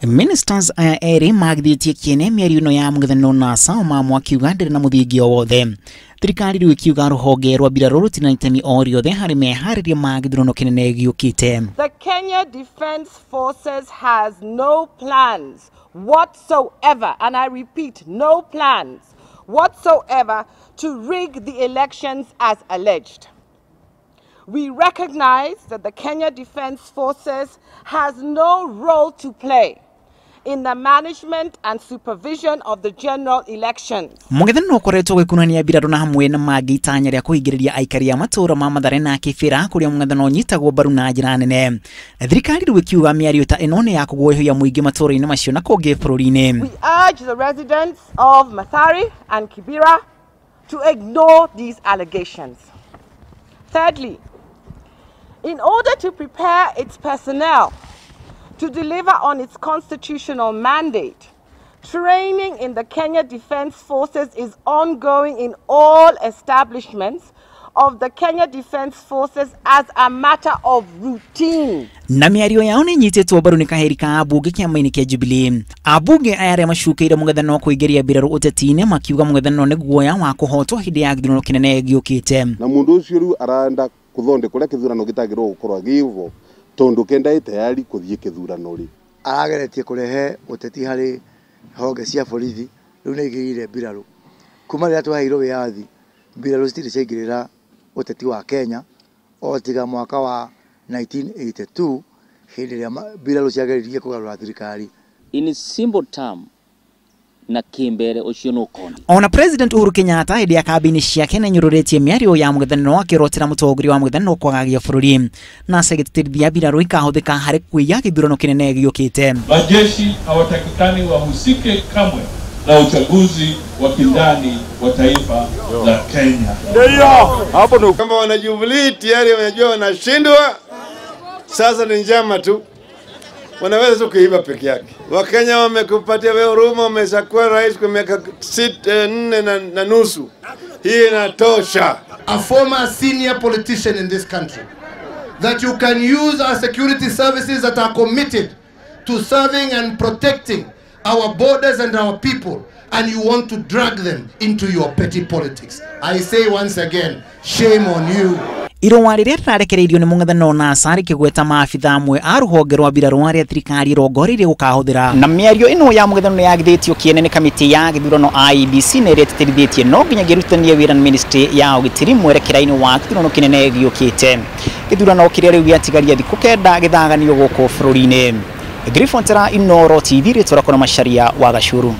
Ministers aya erĩ magithĩtie kĩene mĩario ĩno ya mũng'ethanĩro NASA mamwe akiuga ndĩrĩ na mũthingi o wothe. Thirikari rĩu ĩkiuga rũhonge rwa mbirarũ rũtirĩ na itemi o rĩothe harĩ meharĩria ma gĩthurano kĩnene gĩũkĩte. The Kenya Defence Forces has no plans whatsoever, and I repeat, no plans whatsoever to rig the elections as alleged. We recognize that the Kenya Defence Forces has no role to play in the management and supervision of the general elections. Mũng'ethanĩro ũkoretwo ũgĩkunania mbirarũ na hamwe na mangĩ itanya rĩa kũhingĩrĩria aikari a matũũra ma Mathare na Kibera kũrĩa mũng'ethanĩro ũnyitagwo mbaru na njĩra nene. Thirikari rĩu ĩkiuga mĩario ta ĩno nĩ ya kũguoyohia mũingĩ matũũra-inĩ macio na kũngĩ bũrũri-inĩ. We urge the residents of Mathare and Kibera to ignore these allegations. Thirdly, in order to prepare its personnel to deliver on its constitutional mandate, training in the Kenya Defence Forces is ongoing in all establishments of the Kenya Defence Forces as a matter of routine. Na mĩario yao nĩ ĩnyitĩtwo mbaru nĩ kaheri ka ambunge kĩama-inĩ kĩa Jubilee. Ambunge aya arĩa macukĩire mũng'ethanĩro kũingĩria mbirarũ ũteti-inĩ makiuga mũng'ethanĩro nĩ guoya wa kũhotwo hĩndĩ ya gĩthurano kĩnene gĩũkĩte. Na mũndũ ũcio rĩu arenda kũthondeka ũrĩa kĩthurano gĩtagĩrĩirwo gũkorwo gĩvo tondu kenda tayari kuthie kithurano ri arageretie kurehe uteti hari honge cia borithi riu ni igirire mbirarũ kuma rĩrĩa twaheirwo wĩyathi mbirarũ citirĩ ciaingĩrĩra uteti wa Kenya o tiga mwaka wa 1982 hĩndĩ ĩrĩa mbirarũ ciageririe kũgarũra thirikari. In simple term na kimbere ucio nukona. Ona President Uhuru Kenyatta hĩndĩ ya kambĩini ciake nĩanyũrũrĩtie mĩario ya mũng'ethanĩro akĩrotera mũtongoria wa mũng'ethanĩro kwagagia bũrũri na agĩtĩtĩrithia mbirarũ ikahũthĩka harĩ kũiya gĩthurano kĩnene gĩũkĩte. Majeshi hawatakikani wahusike kamwe na uchaguzi wa kindani wa taifa la Kenya. Ndio hapo ndio kama wana Jubilee tayari wanajua wanashindwa, sasa ni njama tu. Wanaweza tu kuiba peke yake. Wakenya wamekupatia wewe huruma, umeshakuwa rais kwa miaka 4 na nusu. Hii inatosha. A former senior politician in this country that you can use our security services that are committed to serving and protecting our borders and our people, and you want to drag them into your petty politics. I say once again, shame on you. Irũa rĩrĩa rĩrarekereirio nĩ mũng'ethanĩro NASA rĩkĩgweta maabitha amwe a rũhonge rwa mbirarũ arĩa thirikari ĩrongoreirie gũkahũthĩra. Na mĩario ĩno ya mũng'ethanĩro nĩyagithĩtio kĩene nĩ kamĩtĩ ya gĩthurano IEBC na ĩrĩa ĩtĩtĩrithĩtie no nginya ĩrutithanie wĩra na ministry ya ũgitĩri mwerekera-inĩ wa gĩthurano kĩnene gĩũkĩte. Gĩthurano kĩrĩa rĩu gĩatigaria thikũ 9 gĩthaganio gũkũ bũrũri-inĩ. Grifontera Inooro TV rĩtwa rĩakwa na Macharia wa Gacuru.